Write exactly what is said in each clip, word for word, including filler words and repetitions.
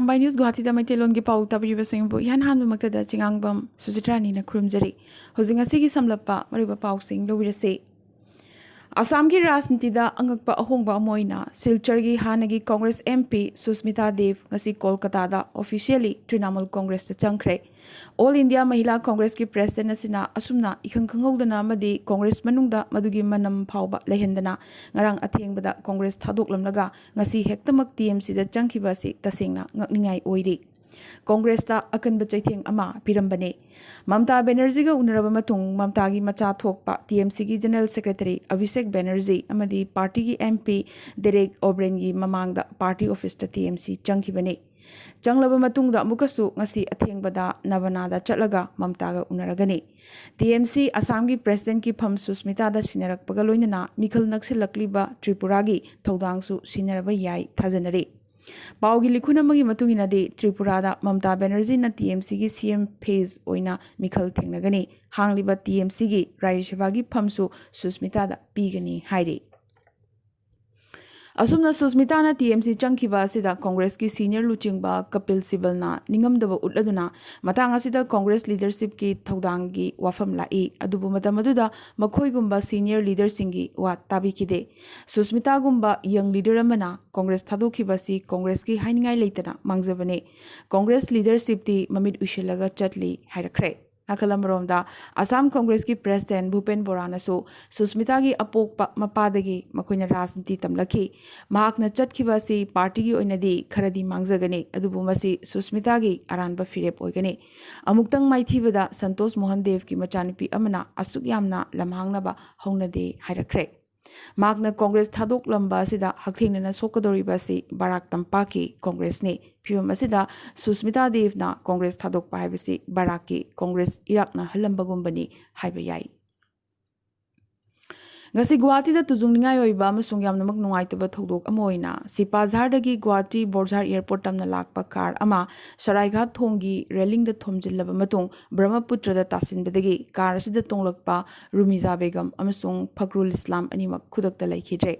Mumbai news ꯒꯨꯍꯥꯇꯤꯗ ꯃꯩꯇꯩꯂꯣꯟꯒꯤ ꯄꯥꯎ ꯇꯥꯕꯤꯔꯤꯕꯁꯤꯡꯕꯨ ꯏꯍꯥꯟ ꯍꯥꯟꯕꯃꯛꯇꯗ ꯆꯤꯉꯥꯡꯕꯝ ꯁꯨꯖꯤꯇ꯭ꯔꯥꯅꯤꯅ ꯈꯨꯔꯨꯝꯖꯔꯤ꯫ ꯍꯧꯖꯤꯛ ꯉꯁꯤꯒꯤ ꯁꯝꯂꯞꯄ ꯃꯔꯨꯑꯣꯏꯕ ꯄꯥꯎꯁꯤꯡ ꯂꯧꯕꯤꯔꯁꯤ꯫ ꯑꯁꯥꯝꯒꯤ ꯔꯥꯖꯅꯤꯇꯤꯗ ꯑꯉꯛꯄ ꯑꯍꯣꯡꯕ ꯑꯃ ꯑꯣꯏꯅ ꯁꯤꯜꯆꯔꯒꯤ ꯍꯥꯟꯅꯒꯤ ꯀꯣꯡꯒ꯭ꯔꯦꯁ MP ꯁꯨꯁꯃꯤꯇꯥ ꯗꯦꯕ ꯉꯁꯤ ꯀꯣꯜꯀꯇꯥꯗ officially ꯇ꯭ꯔꯤꯅꯥꯃꯨꯜ ꯀꯣꯡꯒ꯭ꯔꯦꯁꯇ ꯆꯪꯈ꯭ꯔꯦ꯫ All India Mahila Congressꯀꯤ president ꯑꯁꯤꯅ ꯑꯁꯨꯝꯅ ꯏꯈꯪ ꯈꯪꯍꯧꯗꯅ ꯑꯃꯗꯤ ꯀꯣꯡꯒ꯭ꯔꯦꯁ ꯃꯅꯨꯡꯗ ꯃꯗꯨꯒꯤ ꯃꯅꯝ ꯐꯥꯎꯕ ꯂꯩꯍꯟꯗꯅ ꯉꯔꯥꯡ ꯑꯊꯦꯡꯕꯗ ꯀꯣꯡꯒ꯭ꯔꯦꯁ ꯊꯥꯗꯣꯛꯂꯝꯂꯒ ꯉꯁꯤ ꯍꯦꯛꯇꯃꯛ TMCꯗ ꯆꯪꯈꯤꯕ ꯑꯁꯤ ꯇꯁꯦꯡꯅ ꯉꯛꯅꯤꯡꯉꯥꯏ ꯑꯣꯏꯔꯤ꯫ ꯀꯣꯡꯒ꯭ꯔꯦꯁꯇ ꯑꯀꯟꯕ ꯆꯩꯊꯦꯡ ꯑꯃ ꯄꯤꯔꯝꯕꯅꯤ꯫ ꯃꯝꯇꯥ ꯕꯦꯅꯔꯖꯤꯒ ꯎꯅꯔꯕ ꯃꯇꯨꯡ ꯃꯝꯇꯥꯒꯤ ꯃꯆꯥ ꯊꯣꯛꯄ TMCꯒꯤ general secretary ꯑꯚꯤꯁꯦꯛ ꯕꯦꯅꯔꯖꯤ ꯑꯃꯗꯤ partyꯒꯤ MP ꯗꯦꯔꯦꯛ ꯑꯣꯕ꯭ꯔꯦꯟꯒꯤ ꯃꯃꯥꯡꯗ party officeꯇ TMC ꯆꯪꯈꯤꯕꯅꯤ꯫ ꯆꯪꯂꯕ ꯃꯇꯨꯡꯗ ꯑꯃꯨꯛꯀꯁꯨ ꯉꯁꯤ ꯑꯊꯦꯡꯕꯗ ꯅꯕꯅꯥꯗ ꯆꯠꯂꯒ ꯃꯝꯇꯥꯒ ꯎꯅꯔꯒꯅꯤ꯫ TMC ꯑꯁꯥꯝꯒꯤ presidentꯀꯤ ꯐꯝ ꯁꯨꯁꯃꯤꯇꯥꯗ ꯁꯤꯟꯅꯔꯛꯄꯒ ꯂꯣꯏꯅꯅ ꯃꯤꯈꯜ ꯅꯛꯁꯤꯜꯂꯛꯂꯤꯕ ꯇ꯭ꯔꯤꯄꯨꯔꯥꯒꯤ ꯊꯧꯗꯥꯡꯁꯨ ꯁꯤꯟꯅꯔꯕ ꯌꯥꯏ ꯊꯥꯖꯅꯔꯤ꯫ ꯄꯥꯎꯒꯤ ꯂꯤꯈꯨꯟ ꯑꯃꯒꯤ ꯃꯇꯨꯡ ꯏꯟꯅꯗꯤ ꯇ꯭ꯔꯤꯄꯨꯔꯥꯗ ꯃꯝꯇꯥ ꯕꯦꯅꯔꯖꯤꯅ TMCꯒꯤ CM phase ꯑꯣꯏꯅ ꯃꯤꯈꯜ ꯊꯦꯡꯅꯒꯅꯤ꯫ ꯍꯥꯡꯂꯤꯕ TMCꯒꯤ ꯔꯥꯖ꯭ꯌ ꯁꯚꯥꯒꯤ ꯐꯝꯁꯨ ꯁꯨꯁꯃꯤꯇꯥꯗ ꯄꯤꯒꯅꯤ ꯍꯥꯏꯔꯤ꯫ ꯑꯁꯨꯝꯅ ꯁꯨꯁꯃꯤꯇꯥꯅ TMC ꯆꯪꯈꯤꯕ ꯑꯁꯤꯗ ꯀꯣꯡꯒ꯭ꯔꯦꯁꯀꯤ senior ꯂꯨꯆꯤꯡꯕ ꯀꯄꯤꯜ ꯁꯤꯕꯜꯅ ꯅꯤꯡꯉꯝꯗꯕ ꯎꯠꯂꯗꯨꯅ ꯃꯇꯥꯡ ꯑꯁꯤꯗ ꯀꯣꯡꯒ꯭ꯔꯦꯁ leadershipꯀꯤ ꯊꯧꯗꯥꯡꯒꯤ ꯋꯥꯐꯝ ꯂꯥꯛꯏ꯫ ꯑꯗꯨꯕꯨ ꯃꯇꯝ ꯑꯗꯨꯗ ꯃꯈꯣꯏꯒꯨꯝꯕ senior leaderꯁꯤꯡꯒꯤ ꯋꯥ ꯇꯥꯕꯤꯈꯤꯗꯦ꯫ ꯁꯨꯁꯃꯤꯇꯥꯒꯨꯝꯕ young leader ꯑꯃꯅ ꯀꯣꯡꯒ꯭ꯔꯦꯁ ꯊꯥꯗꯣꯛꯈꯤꯕ ꯑꯁꯤ ꯀꯣꯡꯒ꯭ꯔꯦꯁꯀꯤ ꯍꯥꯏꯅꯤꯡꯉꯥꯏ ꯂꯩꯇꯅ ꯃꯥꯡꯖꯕꯅꯤ꯫ ꯀꯣꯡꯒ꯭ꯔꯦꯁ leadershipꯇꯤ ꯃꯃꯤꯠ ꯎꯏꯁꯤꯜꯂꯒ ꯆꯠꯂꯤ ꯍꯥꯏꯔꯛꯈ꯭ꯔꯦ꯫ ꯅꯥꯀꯜ ꯑꯃꯔꯣꯝꯗ ꯑꯁꯥꯝ ꯀꯣꯡꯒ꯭ꯔꯦꯁꯀꯤ president ꯚꯨꯄꯦꯟ ꯕꯣꯔꯥꯅꯁꯨ ꯁꯨꯁꯃꯤꯇꯥꯒꯤ ꯑꯄꯣꯛꯄ ꯃꯄꯥꯗꯒꯤ ꯃꯈꯣꯏꯅ ꯔꯥꯖꯅꯤꯇꯤ ꯇꯝꯂꯛꯈꯤ꯫ ꯃꯍꯥꯛꯅ ꯆꯠꯈꯤꯕ ꯑꯁꯤ partyꯒꯤ ꯑꯣꯏꯅꯗꯤ ꯈꯔꯗꯤ ꯃꯥꯡꯖꯒꯅꯤ, ꯑꯗꯨꯕꯨ ꯃꯁꯤ ꯁꯨꯁꯃꯤꯇꯥꯒꯤ ꯑꯔꯥꯟꯕ ꯐꯤꯔꯦꯞ ꯑꯣꯏꯒꯅꯤ꯫ ꯑꯃꯨꯛꯇꯪ ꯃꯥꯏꯊꯤꯕꯗ ꯁꯟꯇꯣꯁ ꯃꯣꯍꯟ ꯗꯦꯕꯀꯤ ꯃꯆꯥꯅꯨꯄꯤ ꯑꯃꯅ ꯑꯁꯨꯛ ꯌꯥꯝꯅ ꯂꯝꯍꯥꯡꯅꯕ ꯍꯧꯅꯗꯦ ꯍꯥꯏꯔꯛꯈ꯭ꯔꯦ꯫ ꯃꯍꯥꯛꯅ ꯀꯣꯡꯒ꯭ꯔꯦꯁ ꯊꯥꯗꯣꯛꯂꯝꯕ ꯑꯁꯤꯗ ꯍꯛꯊꯦꯡꯅꯅ ꯁꯣꯛꯀꯗꯧꯔꯤꯕ ꯑꯁꯤ ꯕꯔꯥꯛ ꯇꯝꯄꯥꯛꯀꯤ ꯀꯣꯡꯒ꯭ꯔꯦꯁꯅꯤ꯫ ꯐꯤꯚꯝ ꯑꯁꯤꯗ ꯁꯨꯁꯃꯤꯇꯥ ꯗꯦꯕꯅ ꯀꯣꯡꯒ꯭ꯔꯦꯁ ꯊꯥꯗꯣꯛꯄ ꯍꯥꯏꯕꯁꯤ ꯕꯔꯥꯛꯀꯤ ꯀꯣꯡꯒ꯭ꯔꯦꯁ ꯏꯔꯥꯛꯅꯍꯜꯂꯝꯕꯒꯨꯝꯕꯅꯤ ꯍꯥꯏꯕ ꯌꯥꯏ꯫ ꯉꯁꯤ ꯒꯨꯋꯥꯍꯥꯇꯤꯗ ꯇꯨꯖꯨꯡꯅꯤꯡꯉꯥꯏ ꯑꯣꯏꯕ ꯑꯃꯁꯨꯡ ꯌꯥꯝꯅꯃꯛ ꯅꯨꯡꯉꯥꯏꯇꯕ ꯊꯧꯗꯣꯛ ꯑꯃ ꯑꯣꯏꯅ ꯁꯤꯄꯥꯖꯥꯔꯗꯒꯤ ꯒꯨꯋꯥꯍꯥꯇꯤ ꯕꯣꯔꯖꯥꯔ airport ꯇꯝꯅ ꯂꯥꯛꯄ car ꯑꯃ ꯁꯔꯥꯏꯘꯥꯠ ꯊꯣꯡꯒꯤ railingꯗ ꯊꯣꯝꯖꯤꯜꯂꯕ ꯃꯇꯨꯡ ꯕ꯭ꯔꯍꯃꯄꯨꯇ꯭ꯔꯗ ꯇꯥꯁꯤꯟꯕꯗꯒꯤ car ꯑꯁꯤꯗ ꯇꯣꯡꯂꯛꯄ ꯔꯨꯃꯤꯖꯥ ꯕꯦꯒꯝ ꯑꯃꯁꯨꯡ ꯐꯈ꯭ꯔꯨꯜ ꯏꯁꯂꯥꯝ ꯑꯅꯤꯃꯛ ꯈꯨꯗꯛꯇ ꯂꯩꯈꯤꯗ꯭ꯔꯦ꯫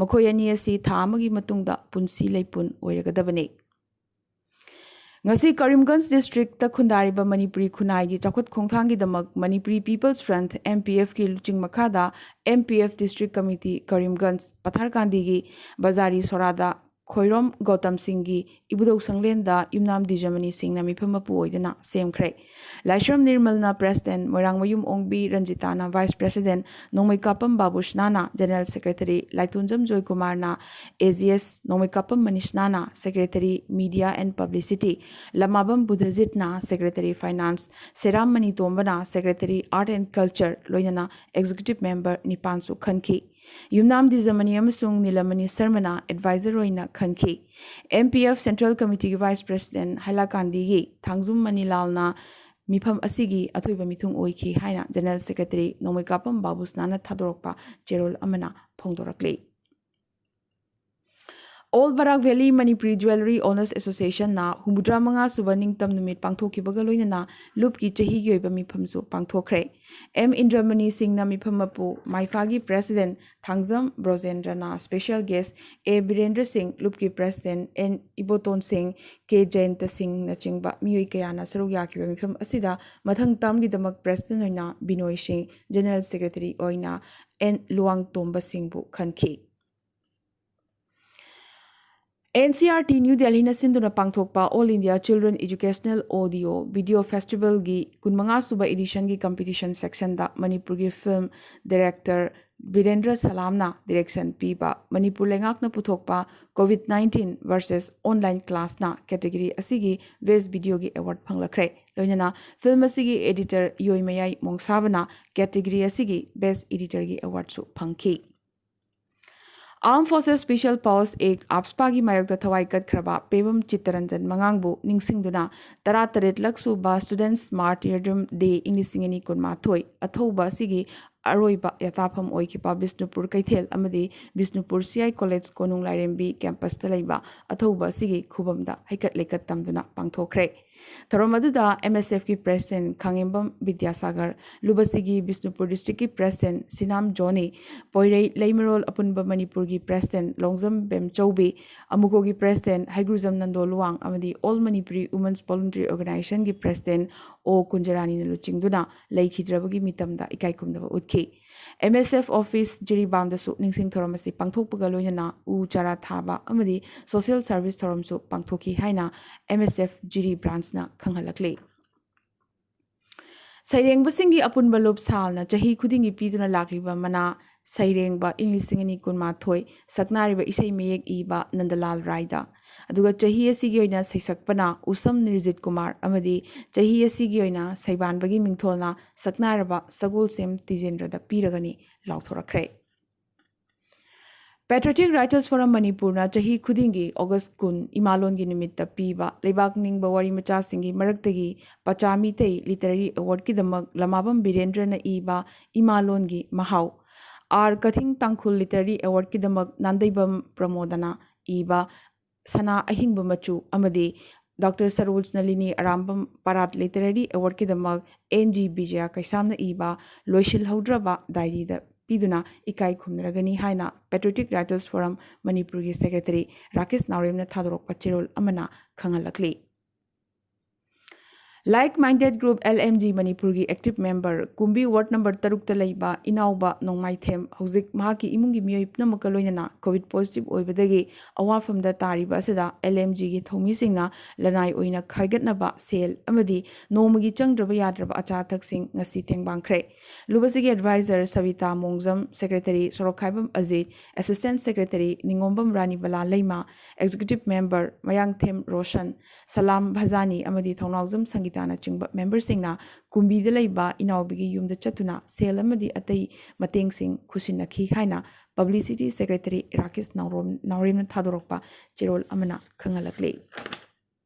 ꯃꯈꯣꯏ ꯑꯅꯤ ꯑꯁꯤ ꯊꯥ ꯑꯃꯒꯤ ꯃꯇꯨꯡꯗ ꯄꯨꯟꯁꯤ ꯂꯩꯄꯨꯟ ꯑꯣꯏꯔꯒꯗꯕꯅꯤ꯫ ꯉꯁꯤ ꯀꯔꯤꯝꯒꯟꯖ ꯗꯤꯁꯇ꯭ꯔꯤꯛꯇ ꯈꯨꯟꯗꯥꯔꯤꯕ ꯃꯅꯤꯄꯨꯔꯤ ꯈꯨꯟꯅꯥꯏꯒꯤ ꯆꯥꯎꯈꯠ ꯈꯣꯡꯊꯥꯡꯒꯤꯗꯃꯛ Manipuri peoples front, M P F ꯀꯤ ꯂꯨꯆꯤꯡ ꯃꯈꯥꯗ M P F district committee Karimganj ꯄꯊꯥꯔꯀꯥꯟꯗꯤꯒꯤ ꯕꯖꯥꯔꯤ ꯁꯣꯔꯥꯗ ꯈꯣꯏꯔꯣꯝ ꯒꯧꯇꯝ ꯁꯤꯡꯒꯤ ꯏꯕꯨꯙꯧ ꯁꯪꯂꯦꯟꯗ ꯌꯨꯝꯅꯥꯝ ꯗꯤꯖꯃꯅꯤ ꯁꯤꯡꯅ ꯃꯤꯐꯝ ꯃꯄꯨ ꯑꯣꯏꯗꯨꯅ ꯁꯦꯝꯈ꯭ꯔꯦ꯫ ꯂꯥꯏꯁ꯭ꯔꯝ ꯅꯤꯔꯃꯜꯅ ꯄ꯭ꯔꯦꯁꯤꯗꯦꯟꯠ, ꯃꯣꯏꯔꯥꯡꯃꯌꯨꯝ ꯑꯣꯡꯕꯤ ꯔꯟꯖꯤꯇꯥꯅ ꯚꯥꯏꯁ ꯄ꯭ꯔꯦꯁꯤꯗꯦꯟꯠ, ꯅꯣꯡꯃꯩꯀꯥꯄꯝ ꯕꯥꯕꯨꯁꯅꯥꯅ ꯖꯦꯅꯔꯦꯜ ꯁꯦꯀ꯭ꯔꯦꯇꯔꯤ, ꯂꯥꯏꯇꯣꯟꯖꯝ ꯖꯣꯏꯀꯨꯃꯥꯔꯅ A G S, ꯅꯣꯡꯃꯩꯀꯥꯄꯝ ꯃꯅꯤꯁꯅꯥꯅ secretary, media and publicity, Lamabam ꯕꯨꯙꯖꯤꯠꯅ ꯁꯦꯀ꯭ꯔꯦꯇꯔꯤ ꯐꯥꯏꯅꯥꯟꯁ, ꯁꯦꯔꯥꯝ ꯃꯅꯤꯇꯣꯝꯕꯅ ꯁꯦꯀ꯭ꯔꯦꯇꯔꯤ ꯑꯥꯔꯠ ꯑꯦꯟ ꯀꯜꯆꯔ, ꯂꯣꯏꯅꯅ ꯑꯦꯛꯖꯤꯀ꯭ꯌꯨꯇꯤꯚ ꯃꯦꯝꯕꯔ ꯅꯤꯄꯥꯟꯁꯨ ꯈꯟꯈꯤ꯫ ꯌꯨꯝꯅꯥꯝ ꯗꯤꯖꯃꯅꯤ ꯑꯃꯁꯨꯡ ꯅꯤꯂꯃꯅꯤ ꯁꯔꯃꯅ ꯑꯦꯗꯚꯥꯏꯖꯔ ꯑꯣꯏꯅ ꯈꯟꯈꯤ꯫ M P F ꯁꯦꯟꯇ꯭ꯔꯦꯜ ꯀꯃꯤꯇꯤꯒꯤ ꯚꯥꯏꯁ ꯄ꯭ꯔꯦꯁꯤꯗꯦꯟꯠ ꯍꯥꯏꯂꯥꯀꯥꯟꯗꯤꯒꯤ ꯊꯥꯡꯖꯨꯝ ꯃꯅꯤꯂꯥꯜꯅ ꯃꯤꯐꯝ ꯑꯁꯤꯒꯤ ꯑꯊꯣꯏꯕ ꯃꯤꯊꯨꯡ ꯑꯣꯏꯈꯤ ꯍꯥꯏꯅ ꯖꯦꯅꯔꯦꯜ ꯁꯦꯀ꯭ꯔꯦꯇꯔꯤ ꯅꯣꯡꯃꯩꯀꯥꯄꯝ ꯕꯥꯕꯨꯁꯅꯥꯅ ꯊꯥꯗꯣꯔꯛꯄ ꯆꯦꯔꯣꯜ ꯑꯃꯅ ꯐꯣꯡꯗꯣꯔꯛꯂꯤ꯫ ꯑꯣꯜ ꯕꯔꯥꯛ ꯚꯦꯂꯤ ꯃꯅꯤꯄꯨꯔꯤ ꯖ꯭ꯋꯦꯂꯔꯤ ꯑꯣꯅꯔꯁ ꯑꯦꯁꯣꯁꯤꯌꯦꯁꯟꯅ ꯍꯨꯝꯐꯨꯇꯔꯥ ꯃꯉꯥ ꯁꯨꯕ ꯅꯤꯡꯇꯝ ꯅꯨꯃꯤꯠ ꯄꯥꯡꯊꯣꯛꯈꯤꯕꯒ ꯂꯣꯏꯅꯅ ꯂꯨꯞꯀꯤ ꯆꯍꯤꯒꯤ ꯑꯣꯏꯕ ꯃꯤꯐꯝꯁꯨ ꯄꯥꯡꯊꯣꯛꯈ꯭ꯔꯦ꯫ M ꯏꯟꯗ꯭ꯔꯃꯅꯤ ꯁꯤꯡꯅ ꯃꯤꯐꯝ ꯃꯄꯨ, ꯃꯥꯏꯐꯥꯒꯤ ꯄ꯭ꯔꯦꯁꯤꯗꯦꯟꯠ ꯊꯥꯡꯖꯝ ꯕ꯭ꯔꯣꯖꯦꯟꯗ꯭ꯔꯅ special guest, A Birendra Singh ꯂꯨꯞꯀꯤ ꯄ꯭ꯔꯦꯁꯤꯗꯦꯟꯠ, N ꯏꯕꯣꯇꯣꯟ ꯁꯤꯡ, K ꯖꯌꯟꯇ ꯁꯤꯡꯅꯆꯤꯡꯕ ꯃꯤꯑꯣꯏ ꯀꯌꯥꯅ ꯁꯔꯨꯛ ꯌꯥꯈꯤꯕ ꯃꯤꯐꯝ ꯑꯁꯤꯗ ꯃꯊꯪ ꯇꯥꯔꯝꯒꯤꯗꯃꯛ ꯄ꯭ꯔꯦꯁꯤꯗꯦꯟꯠ ꯑꯣꯏꯅ ꯕꯤꯅꯣꯏ ꯁꯤꯡ, ꯖꯦꯅꯔꯦꯜ ꯁꯦꯀ꯭ꯔꯦꯇꯔꯤ ꯑꯣꯏꯅ N ꯂꯨꯋꯥꯡꯇꯣꯝꯕ ꯁꯤꯡꯕꯨ ꯈꯟꯈꯤ꯫ N C E R T new ꯗꯦꯜꯍꯤꯅ ꯁꯤꯟꯗꯨꯅ ꯄꯥꯡꯊꯣꯛꯄ All India Children Educational Audio Video Festivalꯒꯤ ꯀꯨꯟꯃꯉꯥ ꯁꯨꯕ ꯏꯗꯤꯁꯟꯒꯤ ꯀꯝꯄꯤꯇꯤꯁꯟ ꯁꯦꯛꯁꯟꯗ ꯃꯅꯤꯄꯨꯔꯒꯤ ꯐꯤꯜꯝ ꯗꯥꯏꯔꯦꯛꯇꯔ ꯕꯤꯔꯦꯟꯗ꯭ꯔ ꯁꯂꯥꯝꯅ ꯗꯤꯔꯦꯛꯁꯟ ꯄꯤꯕ ꯃꯅꯤꯄꯨꯔ ꯂꯩꯉꯥꯛꯅ ꯄꯨꯊꯣꯛꯄ COVID nineteen versus online classꯅ ꯀꯦꯇꯦꯒꯣꯔꯤ ꯑꯁꯤꯒꯤ ꯕꯦꯁ꯭ꯠ ꯚꯤꯗꯤꯑꯣꯒꯤ ꯑꯦꯋꯥꯔꯗ ꯐꯪꯂꯛꯈ꯭ꯔꯦ꯫ ꯂꯣꯏꯅꯅ ꯐꯤꯜꯝ ꯑꯁꯤꯒꯤ ꯑꯦꯗꯤꯇꯔ ꯏꯌꯣꯏꯃꯌꯥꯏ ꯃꯣꯡꯁꯥꯕꯅ ꯀꯦꯇꯦꯒꯣꯔꯤ ꯑꯁꯤꯒꯤ ꯕꯦꯁ꯭ꯠ ꯑꯦꯗꯤꯇꯔꯒꯤ ꯑꯦꯋꯥꯔꯗꯁꯨ ꯐꯪꯈꯤ꯫ Armed Forces Special Powers Act, AFSPAꯒꯤ ꯃꯥꯌꯣꯛꯇ ꯊꯋꯥꯏ ꯀꯠꯈ꯭ꯔꯕ ꯄꯦꯕꯝ ꯆꯤꯠꯇꯔꯟꯖꯟ ꯃꯉꯥꯡꯕꯨ ꯅꯤꯡꯁꯤꯡꯗꯨꯅ ꯇꯔꯥꯇꯔꯦꯠꯂꯛ ꯁꯨꯕ Students Martyrdom Day ꯏꯪ ꯂꯤꯁꯤꯡ ꯑꯅꯤ ꯀꯨꯟꯃꯥꯊꯣꯏ ꯑꯊꯧꯕ ꯑꯁꯤꯒꯤ ꯑꯔꯣꯏꯕ ꯌꯥꯇꯥꯐꯝ ꯑꯣꯏꯈꯤꯕ ꯕꯤꯁꯅꯨꯄꯨꯔ ꯀꯩꯊꯦꯜ ꯑꯃꯗꯤ ꯕꯤꯁꯅꯨꯄꯨꯔ C I College ꯀꯣꯅꯨꯡ ꯂꯥꯏꯔꯦꯝꯕꯤ ꯀꯦꯝꯄꯁꯇ ꯂꯩꯕ ꯑꯊꯧꯕ ꯑꯁꯤꯒꯤ ꯈꯨꯕꯝꯗ ꯍꯩꯀꯠ ꯂꯩꯀꯠ ꯇꯝꯗꯨꯅ ꯄꯥꯡꯊꯣꯛꯈ꯭ꯔꯦ꯫ ꯊꯧꯔꯝ ꯑꯗꯨꯗ MSFꯀꯤ president ꯈꯥꯉꯦꯝꯕꯝ ꯕꯤꯗ꯭ꯌꯥꯁꯥꯒꯔ, ꯂꯨꯕꯁꯤꯒꯤ ꯕꯤꯁꯅꯨꯄꯨꯔ districtꯀꯤ president ꯁꯤꯅꯥꯝ ꯖꯣꯅꯤ, ꯄꯣꯏꯔꯩ ꯂꯩꯃꯔꯣꯜ ꯑꯄꯨꯟꯕ ꯃꯅꯤꯄꯨꯔꯒꯤ president ꯂꯣꯡꯖꯝ ꯕꯦꯝꯆꯧꯕꯤ, ꯑꯃꯨꯀꯣꯒꯤ president ꯍꯩꯒ꯭ꯔꯨꯖꯝ ꯅꯟꯗꯣ ꯂꯨꯋꯥꯡ ꯑꯃꯗꯤ All Manipuri Women's Voluntary Organizationꯒꯤ president ꯑꯣ ꯀꯨꯟꯖꯔꯥꯅꯤꯅ ꯂꯨꯆꯤꯡꯗꯨꯅ ꯂꯩꯈꯤꯗ꯭ꯔꯕꯒꯤ ꯃꯤꯇꯝꯗ ꯏꯀꯥꯏ ꯈꯨꯝꯅꯕ ꯎꯠꯈꯤ꯫ MSF office ꯖꯤꯔꯤꯕꯥꯝꯗꯁꯨ ꯅꯤꯡꯁꯤꯡ ꯊꯧꯔꯝ ꯑꯁꯤ ꯄꯥꯡꯊꯣꯛꯄꯒ ꯂꯣꯏꯅꯅ ꯎ ꯆꯥꯔꯥ ꯊꯥꯕ ꯑꯃꯗꯤ social service ꯊꯧꯔꯝꯁꯨ ꯄꯥꯡꯊꯣꯛꯈꯤ ꯍꯥꯏꯅ MSF ꯖꯤꯔꯤ branchꯅ ꯈꯪꯍꯜꯂꯛꯂꯤ꯫ ꯁꯩꯔꯦꯡꯕꯁꯤꯡꯒꯤ ꯑꯄꯨꯟꯕ ꯂꯨꯞ ꯁꯥꯜꯅ ꯆꯍꯤ ꯈꯨꯗꯤꯡꯒꯤ ꯄꯤꯗꯨꯅ ꯂꯥꯛꯂꯤꯕ ꯃꯅꯥ ꯁꯩꯔꯦꯡꯕ ꯏꯪ ꯂꯤꯁꯤꯡ ꯑꯅꯤ ꯀꯨꯟꯃꯥꯊꯣꯏ ꯁꯛꯅꯥꯏꯔꯤꯕ ꯏꯁꯩ ꯃꯌꯦꯛ ꯏꯕ ꯅꯟꯗꯂꯥꯜ ꯔꯥꯏꯗ, ꯑꯗꯨꯒ ꯆꯍꯤ ꯑꯁꯤꯒꯤ ꯑꯣꯏꯅ ꯁꯩꯁꯛꯄꯅ ꯎꯁꯝ ꯅꯤꯔꯖꯤꯠ ꯀꯨꯃꯥꯔ ꯑꯃꯗꯤ ꯆꯍꯤ ꯑꯁꯤꯒꯤ ꯑꯣꯏꯅ ꯁꯩꯕꯥꯟꯕꯒꯤ ꯃꯤꯡꯊꯣꯜꯅ ꯁꯛꯅꯥꯏꯔꯕ ꯁꯒꯣꯜꯁꯦꯝ ꯇꯤꯖꯦꯟꯗ꯭ꯔꯗ ꯄꯤꯔꯒꯅꯤ ꯂꯥꯎꯊꯣꯔꯛꯈ꯭ꯔꯦ꯫ Patriotic Writers Forum ꯃꯅꯤꯄꯨꯔꯅ ꯆꯍꯤ ꯈꯨꯗꯤꯡꯒꯤ August ꯀꯨꯟ ꯏꯃꯥꯂꯣꯟꯒꯤ ꯅꯨꯃꯤꯠꯇ ꯄꯤꯕ ꯂꯩꯕꯥꯛ ꯅꯤꯡꯕ ꯋꯥꯔꯤ ꯃꯆꯥꯁꯤꯡꯒꯤ ꯃꯔꯛꯇꯒꯤ ꯄꯆꯥ ꯃꯤꯇꯩ literary awardꯀꯤꯗꯃꯛ ꯂꯃꯥꯕꯝ ꯕꯤꯔꯦꯟꯗ꯭ꯔꯅ ꯏꯕ ꯏꯃꯥꯂꯣꯟꯒꯤ ꯃꯍꯥꯎ, ꯑꯥꯔ ꯀꯊꯤꯡ ꯇꯥꯡꯈꯨꯜ literary awardꯀꯤꯗꯃꯛ ꯅꯥꯟꯗꯩꯕꯝ ꯄ꯭ꯔꯃꯣꯗꯅ ꯏꯕ ꯁꯅꯥ ꯑꯍꯤꯡꯕ ꯃꯆꯨ ꯑꯃꯗꯤ ꯗꯣꯛꯇꯔ ꯁꯔꯣꯖ ꯅꯂꯤꯅꯤ ꯑꯔꯥꯝꯕꯝ ꯄꯔꯥꯠ literary awardꯀꯤꯗꯃꯛ ꯑꯦꯟ ꯖꯤ ꯕꯤꯖꯌ ꯀꯩꯁꯥꯝꯅ ꯏꯕ ꯂꯣꯏꯁꯤꯜꯍꯧꯗ꯭ꯔꯕ ꯗꯥꯏꯔꯤꯗ ꯄꯤꯗꯨꯅ ꯏꯀꯥꯏ ꯈꯨꯝꯅꯔꯒꯅꯤ ꯍꯥꯏꯅ Patriotic Writers Forum ꯃꯅꯤꯄꯨꯔꯒꯤ secretary ꯔꯥꯀꯦꯁ ꯅꯥꯎꯔꯦꯝꯅ ꯊꯥꯗꯣꯔꯛꯄ ꯆꯦꯔꯣꯜ ꯑꯃꯅ ꯈꯪꯍꯜꯂꯛꯂꯤ꯫ Like Minded Group LMG ꯃꯅꯤꯄꯨꯔꯒꯤ active member ꯀꯨꯝꯕꯤ ward number ꯇꯔꯨꯛꯇ ꯂꯩꯕ ꯏꯅꯥꯎꯕ ꯅꯣꯡꯃꯥꯏꯊꯦꯝ ꯍꯧꯖꯤꯛ ꯃꯍꯥꯛꯀꯤ ꯏꯃꯨꯡꯒꯤ ꯃꯤꯑꯣꯏ ꯄꯨꯝꯅꯃꯛꯀ ꯂꯣꯏꯅꯅ COVID positive ꯑꯣꯏꯕꯗꯒꯤ ꯑꯋꯥꯐꯝꯗ ꯇꯥꯔꯤꯕ ꯑꯁꯤꯗ LMGꯒꯤ ꯊꯧꯃꯤꯁꯤꯡꯅ ꯂꯅꯥꯏ ꯑꯣꯏꯅ ꯈꯥꯏꯒꯠꯅꯕ ꯁꯦꯜ ꯑꯃꯗꯤ ꯅꯣꯡꯃꯒꯤ ꯆꯪꯗ꯭ꯔꯕ ꯌꯥꯗ꯭ꯔꯕ ꯑꯆꯥ ꯑꯊꯛꯁꯤꯡ ꯉꯁꯤ ꯇꯦꯡꯕꯥꯡꯈ꯭ꯔꯦ꯫ ꯂꯨꯕꯁꯤꯒꯤ advisor ꯁꯕꯤꯇꯥ ꯃꯣꯡꯖꯝ, secretary ꯁꯣꯔꯣꯛꯈꯥꯏꯕꯝ ꯑꯖꯤꯠ, assistant secretary ꯅꯤꯉꯣꯝꯕꯝ ꯔꯥꯅꯤꯕꯂꯥ ꯂꯩꯃ, executive member ꯃꯌꯥꯡꯊꯦꯝ ꯔꯣꯁꯟ, ꯁꯂꯥꯝ ꯚꯖꯥꯅꯤ ꯑꯃꯗꯤ ꯊꯧꯅꯥꯎꯖꯝ ꯁꯪꯒꯤꯇꯥꯅꯆꯤꯡꯕ memberꯁꯤꯡꯅ ꯀꯨꯝꯕꯤꯗ ꯂꯩꯕ ꯏꯅꯥꯎꯕꯤꯒꯤ ꯌꯨꯝꯗ ꯆꯠꯇꯨꯅ ꯁꯦꯜ ꯑꯃꯗꯤ ꯑꯇꯩ ꯃꯇꯦꯡꯁꯤꯡ ꯈꯨꯠꯁꯤꯟꯅꯈꯤ ꯍꯥꯏꯅ publicity secretary ꯔꯥꯀꯦꯁ ꯅꯥꯎꯔꯣꯝ-, ꯅꯥꯎꯔꯦꯝꯅ ꯊꯥꯗꯣꯔꯛꯄ ꯆꯦꯔꯣꯜ ꯑꯃꯅ ꯈꯪꯍꯜꯂꯛꯂꯤ꯫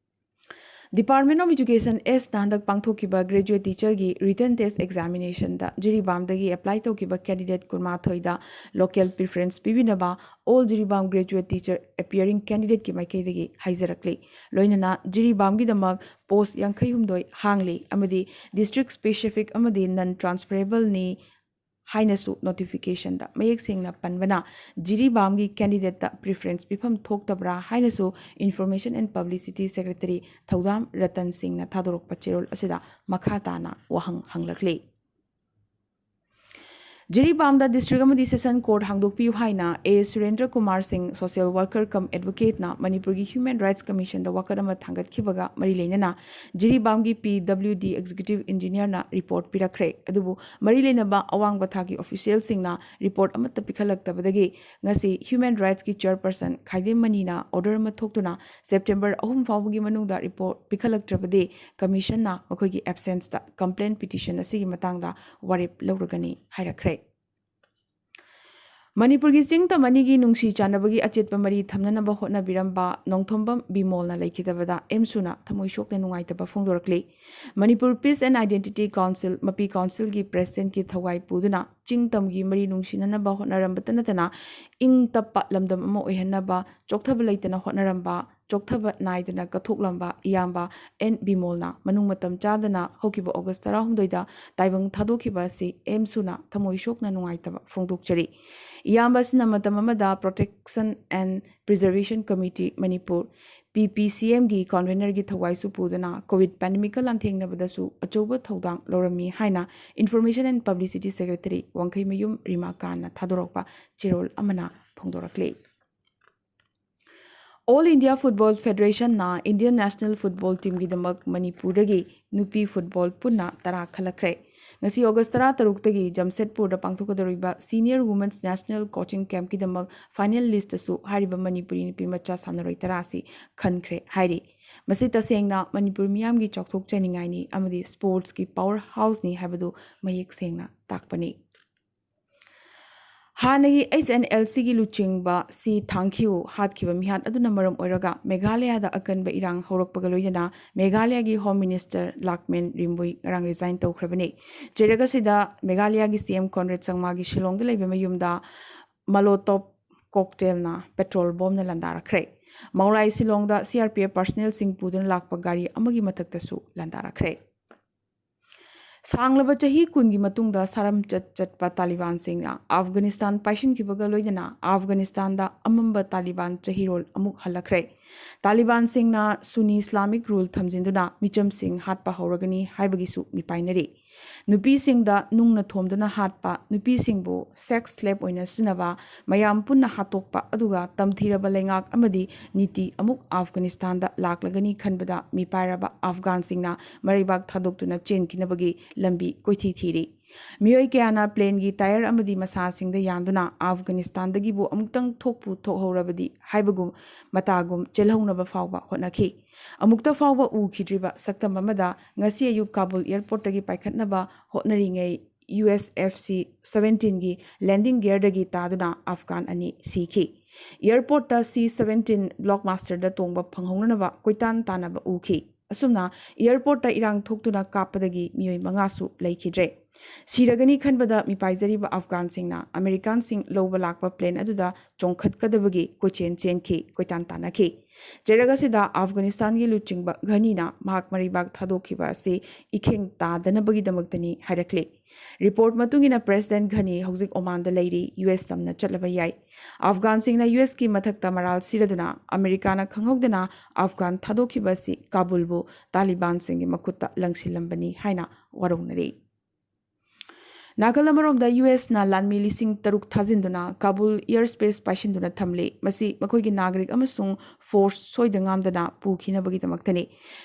Department of Education ꯑꯦꯁꯅ ꯍꯟꯗꯛ ꯄꯥꯡꯊꯣꯛꯈꯤꯕ graduate teacherꯒꯤ written test examinationꯗ ꯖꯤꯔꯤꯕꯥꯝꯗꯒꯤ apply ꯇꯧꯈꯤꯕ candidate ꯀꯨꯟꯃꯥꯊꯣꯏꯗ local preference ꯄꯤꯕꯤꯅꯕ All Jiribam Graduate Teacher Aspiring Candidateꯀꯤ ꯃꯥꯏꯀꯩꯗꯒꯤ ꯍꯥꯏꯖꯔꯛꯂꯤ꯫ ꯂꯣꯏꯅꯅ ꯖꯤꯔꯤꯕꯥꯝꯒꯤꯗꯃꯛ post ꯌꯥꯡꯈꯩ ꯍꯨꯝꯗꯣꯏ ꯍꯥꯡꯂꯤ ꯑꯃꯗꯤ district specific ꯑꯃꯗꯤ non transferableꯅꯤ ꯍꯥꯏꯅꯁꯨ notificationꯗ ꯃꯌꯦꯛ ꯁꯦꯡꯅ ꯄꯟꯕꯅ ꯖꯤꯔꯤꯕꯥꯝꯒꯤ candidateꯇ preference ꯄꯤꯐꯝ ꯊꯣꯛꯇꯕ꯭ꯔꯥ ꯍꯥꯏꯅꯁꯨ Information and Publicity Secretary ꯊꯧꯗꯥꯝ ꯔꯇꯟ ꯁꯤꯡꯅ ꯊꯥꯗꯣꯔꯛꯄ ꯆꯦꯔꯣꯜ ꯑꯁꯤꯗ ꯃꯈꯥ ꯇꯥꯅ ꯋꯥꯍꯪ ꯍꯪꯂꯛꯂꯤ꯫ ꯖꯤꯔꯤꯕꯥꯝꯗ district ꯑꯃꯗꯤ session court ꯍꯥꯡꯗꯣꯛꯄꯤꯌꯨ ꯍꯥꯏꯅ ꯑꯦ ꯁꯨꯔꯦꯟꯗ꯭ꯔ ꯀꯨꯃꯥꯔ ꯁꯤꯡ, social worker cum advocateꯅ ꯃꯅꯤꯄꯨꯔꯒꯤ Human Rights Commissionꯗ ꯋꯥꯀꯠ ꯑꯃ ꯊꯥꯡꯒꯠꯈꯤꯕꯒ ꯃꯔꯤ ꯂꯩꯅꯅ ꯖꯤꯔꯤꯕꯥꯝꯒꯤ PWD executive engineerꯅ report ꯄꯤꯔꯛꯈ꯭ꯔꯦ꯫ ꯑꯗꯨꯕꯨ ꯃꯔꯤ ꯂꯩꯅꯕ ꯑꯋꯥꯡꯕ ꯊꯥꯛꯀꯤ officialꯁꯤꯡꯅ report ꯑꯃꯠꯇ ꯄꯤꯈꯠꯂꯛꯇꯕꯗꯒꯤ ꯉꯁꯤ Human Rightsꯀꯤ chairperson ꯈꯥꯏꯗꯦꯝ ꯃꯅꯤꯅ order ꯑꯃ ꯊꯣꯛꯇꯨꯅ September ꯑꯍꯨꯝ ꯐꯥꯎꯕꯒꯤ ꯃꯅꯨꯡꯗ report ꯄꯤꯈꯠꯂꯛꯇ꯭ꯔꯕꯗꯤ commissionꯅ ꯃꯈꯣꯏꯒꯤ absenceꯇ complaint petition ꯑꯁꯤꯒꯤ ꯃꯇꯥꯡꯗ ꯋꯥꯔꯦꯞ ꯂꯧꯔꯒꯅꯤ ꯍꯥꯏꯔꯛꯈ꯭ꯔꯦ꯫ ꯃꯅꯤꯄꯨꯔꯒꯤ ꯆꯤꯡ ꯇꯝ ꯑꯅꯤꯒꯤ ꯅꯨꯡꯁꯤ ꯆꯥꯟꯅꯕꯒꯤ ꯑꯆꯦꯠꯄ ꯃꯔꯤ ꯊꯝꯅꯅꯕ ꯍꯣꯠꯅꯕꯤꯔꯝꯕ ꯅꯣꯡꯊꯣꯝꯕꯝ ꯕꯤꯃꯣꯜꯅ ꯂꯩꯈꯤꯗꯕꯗ ꯑꯦꯝꯁꯨꯅ ꯊꯃꯣꯏ ꯁꯣꯛꯅ ꯅꯨꯡꯉꯥꯏꯇꯕ ꯐꯣꯡꯗꯣꯔꯛꯂꯤ꯫ Manipur Peace and Identity Council, ꯃꯄꯤ councilꯒꯤ presidentꯀꯤ ꯊꯧꯒꯥꯏ ꯄꯨꯗꯨꯅ ꯆꯤꯡ ꯇꯝꯒꯤ ꯃꯔꯤ ꯅꯨꯡꯁꯤꯅꯅꯕ ꯍꯣꯠꯅꯔꯝꯕꯇ ꯅꯠꯇꯅ ꯏꯪ ꯇꯞꯄ ꯂꯝꯗꯝ ꯑꯃ ꯑꯣꯏꯍꯟꯅꯕ ꯆꯣꯛꯊꯕ ꯂꯩꯇꯅ ꯍꯣꯠꯅꯔꯝꯕ, ꯆꯣꯛꯊꯕ ꯅꯥꯏꯗꯅ ꯀꯠꯊꯣꯛꯂꯝꯕ ꯏꯌꯥꯝꯕ ꯑꯦꯟ ꯕꯤꯃꯣꯜꯅ ꯃꯅꯨꯡ ꯃꯇꯝ ꯆꯥꯗꯅ ꯍꯧꯈꯤꯕ August ꯇꯔꯥꯍꯨꯝꯗꯣꯏꯗ ꯇꯥꯏꯕꯪ ꯊꯥꯗꯣꯛꯈꯤꯕ ꯑꯁꯤ ꯑꯦꯝꯁꯨꯅ ꯊꯃꯣꯏ ꯁꯣꯛꯅ ꯅꯨꯡꯉꯥꯏꯇꯕ ꯐꯣꯡꯗꯣꯛꯆꯔꯤ꯫ ꯏꯌꯥꯝꯕ ꯑꯁꯤꯅ ꯃꯇꯝ ꯑꯃꯗ Protection and Preservation Committee Manipur, PPCMꯒꯤ convenerꯒꯤ ꯊꯧꯒꯥꯏꯁꯨ ꯄꯨꯗꯨꯅ COVID pandemicꯀ ꯂꯥꯟꯊꯦꯡꯅꯕꯗꯁꯨ ꯑꯆꯧꯕ ꯊꯧꯗꯥꯡ ꯂꯧꯔꯝꯃꯤ ꯍꯥꯏꯅ Information and Publicity Secretary ꯋꯥꯡꯈꯩꯃꯌꯨꯝ ꯔꯤꯃꯥꯀꯥꯟꯅ ꯊꯥꯗꯣꯔꯛꯄ ꯆꯦꯔꯣꯜ ꯑꯃꯅ ꯐꯣꯡꯗꯣꯔꯛꯂꯤ꯫ All India Football Federationꯅ Indian national football teamꯒꯤꯗꯃꯛ ꯃꯅꯤꯄꯨꯔꯗꯒꯤ ꯅꯨꯄꯤ football ꯄꯨꯟꯅ ꯇꯔꯥ ꯈꯜꯂꯛꯈ꯭ꯔꯦ꯫ ꯉꯁꯤ August ꯇꯔꯥꯇꯔꯨꯛꯇꯒꯤ ꯖꯝꯁꯦꯗꯄꯨꯔꯗ ꯄꯥꯡꯊꯣꯛꯀꯗꯧꯔꯤꯕ Senior Women's National Coaching Campꯀꯤꯗꯃꯛ final listꯇꯁꯨ ꯍꯥꯏꯔꯤꯕ ꯃꯅꯤꯄꯨꯔꯤ ꯅꯨꯄꯤ ꯃꯆꯥ ꯁꯥꯟꯅꯔꯣꯏ ꯇꯔꯥ ꯑꯁꯤ ꯈꯟꯈ꯭ꯔꯦ ꯍꯥꯏꯔꯤ꯫ ꯃꯁꯤ ꯇꯁꯦꯡꯅ ꯃꯅꯤꯄꯨꯔ ꯃꯤꯌꯥꯝꯒꯤ ꯆꯥꯎꯊꯣꯛꯆꯅꯤꯡꯉꯥꯏꯅꯤ ꯑꯃꯗꯤ sportsꯀꯤ power houseꯅꯤ ꯍꯥꯏꯕꯗꯨ ꯃꯌꯦꯛ ꯁꯦꯡꯅ ꯇꯥꯛꯄꯅꯤ꯫ ꯍꯥꯟꯅꯒꯤ ꯑꯩꯆ ꯑꯦꯟ ꯑꯦꯜ ꯁꯤꯒꯤ ꯂꯨꯆꯤꯡꯕ ꯁꯤ ꯊꯥꯡꯈꯤꯎ ꯍꯥꯠꯈꯤꯕ ꯃꯤꯍꯥꯠ ꯑꯗꯨꯅ ꯃꯔꯝ ꯑꯣꯏꯔꯒ ꯃꯦꯘꯥꯂꯌꯥꯗ ꯑꯀꯟꯕ ꯏꯔꯥꯡ ꯍꯧꯔꯛꯄꯒ ꯂꯣꯏꯅꯅ ꯃꯦꯘꯥꯂꯌꯥꯒꯤ ꯍꯣꯝ ꯃꯤꯅꯤꯁꯇꯔ ꯂꯥꯛꯃꯦꯟ ꯔꯤꯝꯕꯨꯏ ꯉꯔꯥꯡ ꯔꯤꯖꯥꯏꯟ ꯇꯧꯈ꯭ꯔꯕꯅꯤ꯫ ꯆꯩꯔꯛ ꯑꯁꯤꯗ ꯃꯦꯘꯥꯂꯌꯥꯒꯤ ꯁꯤ ꯑꯦꯝ ꯀꯣꯟꯔꯦꯗ ꯁꯪꯃꯥꯒꯤ ꯁꯤꯂꯣꯡꯗ ꯂꯩꯕ ꯃꯌꯨꯝꯗ ꯃꯣꯂꯣꯇꯣꯞ ꯀꯣꯛꯇꯦꯜꯅ ꯄꯦꯇ꯭ꯔꯣꯜ ꯕꯣꯝꯅ ꯂꯥꯟꯗꯥꯔꯛꯈ꯭ꯔꯦ꯫ ꯃꯥꯎꯂꯥꯏ ꯁꯤꯂꯣꯡꯗ ꯁꯤ ꯑꯥꯔ ꯄꯤ ꯑꯦꯐ ꯄꯥꯔꯁꯅꯦꯜꯁꯤꯡ ꯄꯨꯗꯨꯅ ꯂꯥꯛꯄ ꯒꯥꯔꯤ ꯑꯃꯒꯤ ꯃꯊꯛꯇꯁꯨ ꯂꯥꯟꯗꯥꯔꯛꯈ꯭ꯔꯦ꯫ ꯁꯥꯡꯂꯕ ꯆꯍꯤ ꯀꯨꯟꯒꯤ ꯃꯇꯨꯡꯗ ꯁꯥꯔꯝꯆꯠ ꯆꯠꯄ ꯇꯥꯂꯤꯕꯥꯟꯁꯤꯡꯅ ꯑꯐꯒꯥꯅꯤꯁꯇꯥꯟ ꯄꯥꯏꯁꯤꯟꯈꯤꯕꯒ ꯂꯣꯏꯅꯅ ꯑꯐꯒꯥꯅꯤꯁꯇꯥꯟꯗ ꯑꯃꯝꯕ ꯇꯥꯂꯤꯕꯥꯟ ꯆꯍꯤꯔꯣꯜ ꯑꯃꯨꯛ ꯍꯜꯂꯛꯈ꯭ꯔꯦ꯫ ꯇꯥꯂꯤꯕꯥꯟꯁꯤꯡꯅ ꯁꯨꯅꯤ ꯏꯁꯂꯥꯃꯤꯛ ꯔꯨꯜ ꯊꯝꯖꯤꯟꯗꯨꯅ ꯃꯤꯆꯝꯁꯤꯡ ꯍꯥꯠꯄ ꯍꯧꯔꯒꯅꯤ ꯍꯥꯏꯕꯒꯤꯁꯨ ꯃꯤꯄꯥꯏꯅꯔꯤ꯫ ꯅꯨꯄꯤꯁꯤꯡꯗ ꯅꯨꯡꯅ ꯊꯣꯝꯗꯨꯅ ꯍꯥꯠꯄ, ꯅꯨꯄꯤꯁꯤꯡꯕꯨ ꯁꯦꯛꯁ ꯁ꯭ꯂꯦꯕ ꯑꯣꯏꯅ ꯁꯤꯖꯤꯟꯅꯕ, ꯃꯌꯥꯝ ꯄꯨꯟꯅ ꯍꯥꯠꯇꯣꯛꯄ, ꯑꯗꯨꯒ ꯇꯝꯊꯤꯔꯕ ꯂꯩꯉꯥꯛ ꯑꯃꯗꯤ ꯅꯤꯇꯤ ꯑꯃꯨꯛ ꯑꯐꯒꯥꯅꯤꯁꯇꯥꯟꯗ ꯂꯥꯛꯂꯒꯅꯤ ꯈꯟꯕꯗ ꯃꯤꯄꯥꯏꯔꯕ ꯑꯐꯒꯥꯟꯁꯤꯡꯅ ꯃꯔꯩꯕꯥꯛ ꯊꯥꯗꯣꯛꯇꯨꯅ ꯆꯦꯟꯈꯤꯅꯕꯒꯤ ꯂꯝꯕꯤ ꯀꯣꯏꯊꯤ ꯊꯤꯔꯤ꯫ ꯃꯤꯑꯣꯏ ꯀꯌꯥꯅ ꯄ꯭ꯂꯦꯟꯒꯤ ꯇꯥꯌꯔ ꯑꯃꯗꯤ ꯃꯁꯥꯁꯤꯡꯗ ꯌꯥꯟꯗꯨꯅ ꯑꯐꯒꯥꯅꯤꯁꯇꯥꯟꯗꯒꯤꯕꯨ ꯑꯃꯨꯛꯇꯪ ꯊꯣꯛꯄꯨ ꯊꯣꯛꯍꯧꯔꯕꯗꯤ ꯍꯥꯏꯕꯒꯨꯝ ꯃꯇꯥꯒꯨꯝ ꯆꯦꯜꯍꯧꯅꯕ ꯐꯥꯎꯕ ꯍꯣꯠꯅꯈꯤ꯫ ꯑꯃꯨꯛꯇ ꯐꯥꯎꯕ ꯎꯈꯤꯗ꯭ꯔꯤꯕ ꯁꯛꯇꯝ ꯑꯃꯗ ꯉꯁꯤ ꯑꯌꯨꯛ Kabul ꯑꯦꯌꯔꯄꯣꯔꯠꯇꯒꯤ ꯄꯥꯏꯈꯠꯅꯕ ꯍꯣꯠꯅꯔꯤꯉꯩ U S F C ꯁꯕꯦꯟꯇꯤꯟꯒꯤ ꯂꯦꯟꯗꯤꯡ ꯒꯤꯌꯔꯗꯒꯤ ꯇꯥꯗꯨꯅ ꯑꯐꯒꯥꯟ ꯑꯅꯤ ꯁꯤꯈꯤ꯫ ꯑꯦꯌꯔꯄꯣꯔꯠꯇ ꯁꯤ ꯁꯕꯦꯟꯇꯤꯟ ꯕ꯭ꯂꯣꯛ ꯃꯥꯁꯇꯔꯗ ꯇꯣꯡꯕ ꯐꯪꯍꯧꯅꯅꯕ ꯀꯣꯏꯇꯥꯟ ꯇꯥꯟꯅꯕ ꯎꯈꯤ꯫ ꯑꯁꯨꯝꯅ ꯑꯦꯌꯔꯄꯣꯔꯠꯇ ꯏꯔꯥꯡ ꯊꯣꯛꯇꯨꯅ ꯀꯥꯞꯄꯗꯒꯤ ꯃꯤꯑꯣꯏ ꯃꯉꯥꯁꯨ ꯂꯩꯈꯤꯗ꯭ꯔꯦ꯫ ꯁꯤꯔꯒꯅꯤ ꯈꯟꯕꯗ ꯃꯤꯄꯥꯏꯖꯔꯤꯕ ꯑꯐꯒꯥꯟꯁꯤꯡꯅ ꯑꯃꯦꯔꯤꯀꯥꯟꯁꯤꯡ ꯂꯧꯕ ꯂꯥꯛꯄ ꯄ꯭ꯂꯦꯟ ꯑꯗꯨꯗ ꯆꯣꯡꯈꯠꯀꯗꯕꯒꯤ ꯀꯣꯏꯆꯦꯟ ꯆꯦꯟꯈꯤ, ꯀꯣꯏꯇꯥꯟ ꯇꯥꯟꯅꯈꯤ꯫ ꯆꯩꯔꯛ ꯑꯁꯤꯗ ꯑꯐꯒꯥꯅꯤꯁꯇꯥꯟꯒꯤ ꯂꯨꯆꯤꯡꯕ ꯘꯅꯤꯅ ꯃꯍꯥꯛ ꯃꯔꯩꯕꯥꯛ ꯊꯥꯗꯣꯛꯈꯤꯕ ꯑꯁꯤ ꯏꯈꯦꯡ ꯇꯥꯗꯅꯕꯒꯤꯗꯃꯛꯇꯅꯤ ꯍꯥꯏꯔꯛꯂꯤ꯫ ꯔꯤꯄꯣꯔꯠ ꯃꯇꯨꯡ ꯏꯟꯅ ꯄ꯭ꯔꯦꯁꯤꯗꯦꯟꯠ ꯘꯅꯤ ꯍꯧꯖꯤꯛ ꯑꯣꯃꯥꯟꯗ ꯂꯩꯔꯤ, ꯌꯨ ꯑꯦꯁ ꯇꯝꯅ ꯆꯠꯂꯕ ꯌꯥꯏ꯫ ꯑꯐꯒꯥꯟꯁꯤꯡꯅ ꯌꯨ ꯑꯦꯁꯀꯤ ꯃꯊꯛꯇ ꯃꯔꯥꯜ ꯁꯤꯔꯗꯨꯅ ꯑꯃꯦꯔꯤꯀꯥꯅ ꯈꯪꯍꯧꯗꯅ ꯑꯐꯒꯥꯟ ꯊꯥꯗꯣꯛꯈꯤꯕ ꯑꯁꯤ ꯀꯥꯕꯨꯜꯕꯨ ꯇꯥꯂꯤꯕꯥꯟꯁꯤꯡꯒꯤ ꯃꯈꯨꯠꯇ ꯂꯪꯁꯤꯜꯂꯝꯕꯅꯤ ꯍꯥꯏꯅ ꯋꯥꯔꯧꯅꯔꯤ꯫ ꯅꯥꯀꯜ ꯑꯃꯔꯣꯝꯗ ꯌꯨ ꯑꯦꯁꯅ ꯂꯥꯟꯃꯤ ꯂꯤꯁꯤꯡ ꯇꯔꯨꯛ ꯊꯥꯖꯤꯟꯗꯨꯅ ꯀꯥꯕꯨꯜ ꯑꯦꯌꯔ ꯁ꯭ꯄꯦꯁ ꯄꯥꯏꯁꯤꯟꯗꯨꯅ ꯊꯝꯂꯤ꯫ ꯃꯁꯤ ꯃꯈꯣꯏꯒꯤ ꯅꯥꯒꯔꯤꯛ ꯑꯃꯁꯨꯡ ꯐꯣꯔꯁ ꯁꯣꯏꯗ ꯉꯥꯝꯗꯅ ꯄꯨꯈꯤꯅꯕꯒꯤꯗꯃꯛꯇꯅꯤ꯫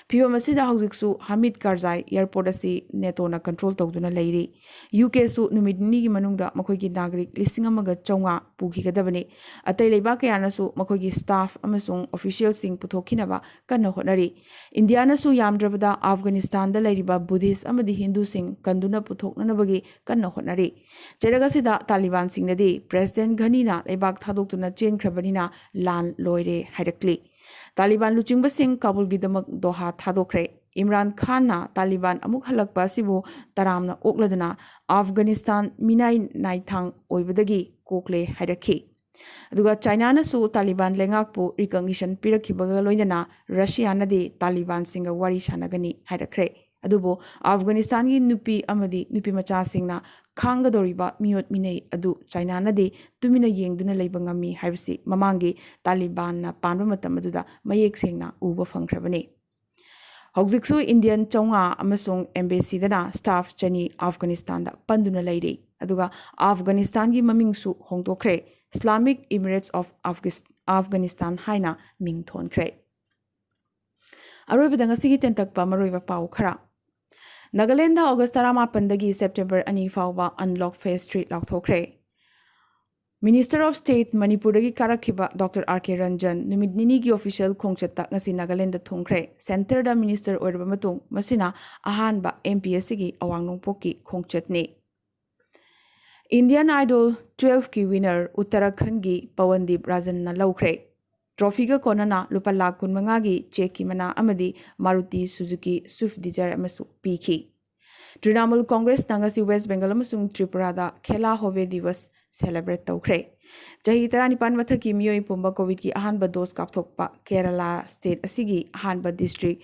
ꯐꯤꯚꯝ ꯑꯁꯤꯗ ꯍꯧꯖꯤꯛꯁꯨ ꯍꯥꯃꯤꯗ ꯀꯥꯔꯖꯥꯏ ꯑꯦꯌꯔꯄꯣꯔꯠ ꯑꯁꯤ ꯅꯦꯇꯣꯅ ꯀꯟꯇ꯭ꯔꯣꯜ ꯇꯧꯗꯨꯅ ꯂꯩꯔꯤ꯫ ꯌꯨ ꯀꯦꯁꯨ ꯅꯨꯃꯤꯠ ꯅꯤꯅꯤꯒꯤ ꯃꯅꯨꯡꯗ ꯃꯈꯣꯏꯒꯤ ꯅꯥꯒꯔꯤꯛ ꯂꯤꯁꯤꯡ ꯑꯃꯒ ꯆꯥꯝꯃꯉꯥ ꯄꯨꯈꯤꯒꯗꯕꯅꯤ꯫ ꯑꯇꯩ ꯂꯩꯕꯥꯛ ꯀꯌꯥꯅꯁꯨ ꯃꯈꯣꯏꯒꯤ ꯁ꯭ꯇꯥꯐ ꯑꯃꯁꯨꯡ ꯑꯣꯐꯤꯁꯤꯌꯦꯜꯁꯤꯡ ꯄꯨꯊꯣꯛꯈꯤꯅꯕ ꯀꯟꯅ ꯍꯣꯠꯅꯔꯤ꯫ ꯏꯟꯗꯤꯌꯥꯅꯁꯨ ꯌꯥꯝꯗ꯭ꯔꯕꯗ ꯑꯐꯒꯥꯅꯤꯁꯇꯥꯟꯗ ꯂꯩꯔꯤꯕ ꯕꯨꯙꯤꯁ ꯑꯃꯗꯤ ꯍꯤꯟꯗꯨꯁꯤꯡ ꯀꯟꯗꯨꯅ ꯄꯨꯊꯣꯛꯅꯅꯕꯒꯤ ꯀꯟꯅ ꯍꯣꯠꯅꯔꯤ꯫ ꯆꯩꯔꯛ ꯑꯁꯤꯗ ꯇꯥꯂꯤꯕꯥꯟꯁꯤꯡꯅꯗꯤ ꯄ꯭ꯔꯦꯁꯤꯗꯦꯟꯠ ꯘꯅꯤꯅ ꯂꯩꯕꯥꯛ ꯊꯥꯗꯣꯛꯇꯨꯅ ꯆꯦꯟꯈ꯭ꯔꯕꯅꯤꯅ ꯂꯥꯟ ꯂꯣꯏꯔꯦ ꯍꯥꯏꯔꯛꯂꯤ꯫ ꯇꯥꯂꯤꯕꯥꯟ ꯂꯨꯆꯤꯡꯕꯁꯤꯡ ꯀꯥꯕꯨꯜꯒꯤꯗꯃꯛ ꯗꯣꯍꯥ ꯊꯥꯗꯣꯛꯈ꯭ꯔꯦ꯫ ꯏꯝꯔꯥꯟ ꯈꯥꯟꯅ ꯇꯥꯂꯤꯕꯥꯟ ꯑꯃꯨꯛ ꯍꯜꯂꯛꯄ ꯑꯁꯤꯕꯨ ꯇꯔꯥꯝꯅ ꯑꯣꯛꯂꯗꯨꯅ ꯑꯐꯒꯥꯅꯤꯁꯇꯥꯟ ꯃꯤꯅꯥꯏ ꯅꯥꯏꯊꯥꯡ ꯑꯣꯏꯕꯗꯒꯤ ꯀꯣꯛꯂꯦ ꯍꯥꯏꯔꯛꯈꯤ꯫ ꯑꯗꯨꯒ ꯆꯥꯏꯅꯥꯅꯁꯨ ꯇꯥꯂꯤꯕꯥꯟ ꯂꯩꯉꯥꯛꯄꯨ ꯔꯤꯀꯣꯒꯅꯤꯁꯟ ꯄꯤꯔꯛꯈꯤꯕꯒ ꯂꯣꯏꯅꯅ ꯔꯁꯤꯌꯥꯅꯗꯤ ꯇꯥꯂꯤꯕꯥꯟꯁꯤꯡꯒ ꯋꯥꯔꯤ ꯁꯥꯟꯅꯒꯅꯤ ꯍꯥꯏꯔꯛꯈ꯭ꯔꯦ꯫ ꯑꯗꯨꯕꯨ ꯑꯐꯒꯥꯅꯤꯁꯇꯥꯟꯒꯤ ꯅꯨꯄꯤ ꯑꯃꯗꯤ ꯅꯨꯄꯤ ꯃꯆꯥꯁꯤꯡꯅ ꯈꯥꯡꯒꯗꯧꯔꯤꯕ ꯃꯤꯑꯣꯠ ꯃꯤꯅꯩ ꯑꯗꯨ ꯆꯥꯏꯅꯥꯅꯗꯤ ꯇꯨꯃꯤꯟꯅ ꯌꯦꯡꯗꯨꯅ ꯂꯩꯕ ꯉꯝꯃꯤ ꯍꯥꯏꯕꯁꯤ ꯃꯃꯥꯡꯒꯤ ꯇꯥꯂꯤꯕꯥꯟꯅ ꯄꯥꯟꯕ ꯃꯇꯝ ꯑꯗꯨꯗ ꯃꯌꯦꯛ ꯁꯦꯡꯅ ꯎꯕ ꯐꯪꯈ꯭ꯔꯕꯅꯤ꯫ ꯍꯧꯖꯤꯛꯁꯨ ꯏꯟꯗꯤꯌꯟ ꯆꯥꯝꯃꯉꯥ ꯑꯃꯁꯨꯡ ꯑꯦꯝꯕꯦꯁꯤꯗꯅ ꯁ꯭ꯇꯥꯐ ꯆꯅꯤ ꯑꯐꯒꯥꯅꯤꯁꯇꯥꯟꯗ ꯄꯟꯗꯨꯅ ꯂꯩꯔꯤ꯫ ꯑꯗꯨꯒ ꯑꯐꯒꯥꯅꯤꯁꯇꯥꯟꯒꯤ ꯃꯃꯤꯡꯁꯨ ꯍꯣꯡꯗꯣꯛꯈ꯭ꯔꯦ꯫ Islamic Emirates of Afghanis- Afghanistan ꯍꯥꯏꯅ ꯃꯤꯡ ꯊꯣꯟꯈ꯭ꯔꯦ꯫ ꯑꯔꯣꯏꯕꯗ ꯉꯁꯤꯒꯤ ꯇꯦꯟꯇꯛꯄ ꯃꯔꯨꯑꯣꯏꯕ ꯄꯥꯎ ꯈꯔ꯫ ꯅꯥꯒꯥꯂꯦꯟꯗ ꯑꯣꯒꯁ ꯇꯔꯥꯃꯥꯄꯟꯗꯒꯤ ꯁꯦꯞꯇꯦꯝꯕꯔ ꯑꯅꯤ ꯐꯥꯎꯕ unlock phase three ꯂꯥꯎꯊꯣꯛꯈ꯭ꯔꯦ꯫ Minister of State ꯃꯅꯤꯄꯨꯔꯗꯒꯤ ꯀꯥꯔꯛꯈꯤꯕ ꯗꯣꯛꯇꯔ ꯑꯥꯔ ꯀꯦ ꯔꯟꯖꯟ ꯅꯨꯃꯤꯠ ꯅꯤꯅꯤꯒꯤ official ꯈꯣꯡꯆꯠꯇ ꯉꯁꯤ ꯅꯥꯒꯥꯂꯦꯟꯗ ꯊꯨꯡꯈ꯭ꯔꯦ꯫ Centreꯗ minister ꯑꯣꯏꯔꯕ ꯃꯇꯨꯡ ꯃꯁꯤꯅ ꯑꯍꯥꯟꯕ M P ꯑꯁꯤꯒꯤ ꯑꯋꯥꯡ ꯅꯣꯡꯄꯣꯛꯀꯤ ꯈꯣꯡꯆꯠꯅꯤ꯫ Indian Idol twelveꯀꯤ winner ꯎꯠꯇꯔꯥꯈꯟꯗꯒꯤ ꯄꯋꯟꯗꯤꯞ ꯔꯥꯖꯟꯅ ꯂꯧꯈ꯭ꯔꯦ꯫ Trophyꯒ ꯀꯣꯟꯅꯅ ꯂꯨꯄꯥ ꯂꯥꯈ ꯀꯨꯟꯃꯉꯥꯒꯤ chequeꯀꯤ ꯃꯅꯥ ꯑꯃꯗꯤ Maruti Suzuki Swift Dzire ꯑꯃꯁꯨ ꯄꯤꯈꯤ꯫ ꯇ꯭ꯔꯤꯅꯥꯃꯨꯜ ꯀꯣꯡꯒ꯭ꯔꯦꯁꯅ ꯉꯁꯤ ꯋꯦꯁ ꯕꯦꯡꯒꯜ ꯑꯃꯁꯨꯡ ꯇ꯭ꯔꯤꯄꯨꯔꯥꯗ ꯈꯦꯂꯥ ꯍꯣꯕꯦ ꯗꯤꯋꯁ celebrate ꯇꯧꯈ꯭ꯔꯦ꯫ ꯆꯍꯤ ꯇꯔꯥꯅꯤꯄꯥꯟ ꯃꯊꯛꯀꯤ ꯃꯤꯑꯣꯏ ꯄꯨꯝꯕ ꯀꯣꯚꯤꯗꯀꯤ ꯑꯍꯥꯟꯕ dose ꯀꯥꯞꯊꯣꯛꯄ ꯀꯦꯔꯂꯥ state ꯑꯁꯤꯒꯤ ꯑꯍꯥꯟꯕ district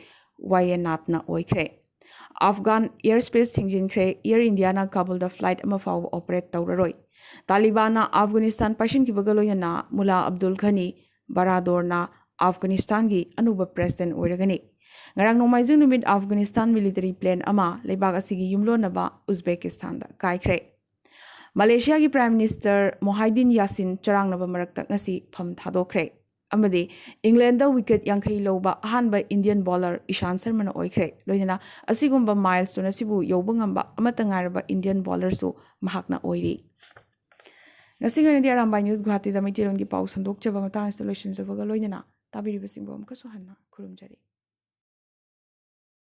ꯋꯥꯌꯦꯅꯥꯠꯅ ꯑꯣꯏꯈ꯭ꯔꯦ꯫ ꯑꯐꯒꯥꯟ air space ꯊꯤꯡꯖꯤꯟꯈ꯭ꯔꯦ꯫ Air Indiaꯅ ꯀꯥꯕꯨꯜꯗ flight ꯑꯃ ꯐꯥꯎꯕ operate ꯇꯧꯔꯔꯣꯏ꯫ ꯇꯥꯂꯤꯕꯥꯟꯅ ꯑꯐꯒꯥꯅꯤꯁꯇꯥꯟ ꯄꯥꯏꯁꯤꯟꯈꯤꯕꯒ ꯂꯣꯏꯅꯅ ꯃꯨꯂꯥ ꯑꯕꯗꯨꯜ ꯘꯅꯤ ꯕꯔꯥꯗꯣꯔꯅ ꯑꯐꯒꯥꯅꯤꯁꯇꯥꯟꯒꯤ ꯑꯅꯧꯕ president ꯑꯣꯏꯔꯒꯅꯤ꯫ ꯉꯔꯥꯡ ꯅꯣꯡꯃꯥꯏꯖꯤꯡ ꯅꯨꯃꯤꯠ ꯑꯐꯒꯥꯅꯤꯁꯇꯥꯟ military plane ꯑꯃ ꯂꯩꯕꯥꯛ ꯑꯁꯤꯒꯤ ꯌꯨꯝꯂꯣꯟꯅꯕ ꯎꯖꯕꯦꯀꯤꯁꯇꯥꯟꯗ ꯀꯥꯏꯈ꯭ꯔꯦ꯫ ꯃꯂꯦꯁꯤꯌꯥꯒꯤ Prime Minister ꯃꯣꯍꯥꯏꯗꯤꯟ ꯌꯥꯁꯤꯟ ꯆꯔꯥꯡꯅꯕ ꯃꯔꯛꯇ ꯉꯁꯤ ꯐꯝ ꯊꯥꯗꯣꯛꯈ꯭ꯔꯦ꯫ ꯑꯃꯗꯤ ꯏꯪꯂꯦꯟꯗ wicket ꯌꯥꯡꯈꯩ ꯂꯧꯕ ꯑꯍꯥꯟꯕ Indian bowler ꯏꯁꯥꯟ ꯁꯔꯃꯅ ꯑꯣꯏꯈ꯭ꯔꯦ꯫ ꯂꯣꯏꯅꯅ ꯑꯁꯤꯒꯨꯝꯕ milestone ꯑꯁꯤꯕꯨ ꯌꯧꯕ ꯉꯝꯕ ꯑꯃꯠꯇ ꯉꯥꯏꯔꯕ Indian bowlerꯁꯨ ꯃꯍꯥꯛꯅ ꯑꯣꯏꯔꯤ꯫ ꯉꯁꯤꯒꯤ ꯑꯣꯏꯅꯗꯤ ꯑꯔꯥꯝꯕꯥꯏ News ꯒꯨꯋꯥꯍꯥꯇꯤꯗ ꯃꯩꯇꯩꯂꯣꯟꯒꯤ ꯄꯥꯎ ꯁꯟꯗꯣꯛꯆꯕ ꯃꯇꯥꯡ ꯑꯁꯤꯗ ꯂꯣꯏꯁꯤꯟꯖꯕꯒ ꯂꯣꯏꯅꯅ ꯇꯥꯕꯤꯔꯤꯕꯁꯤꯡꯕꯨ ꯑꯃꯨꯛꯀꯁꯨ ꯍꯟꯅ ꯈꯨꯔꯨꯝꯖꯔꯤ꯫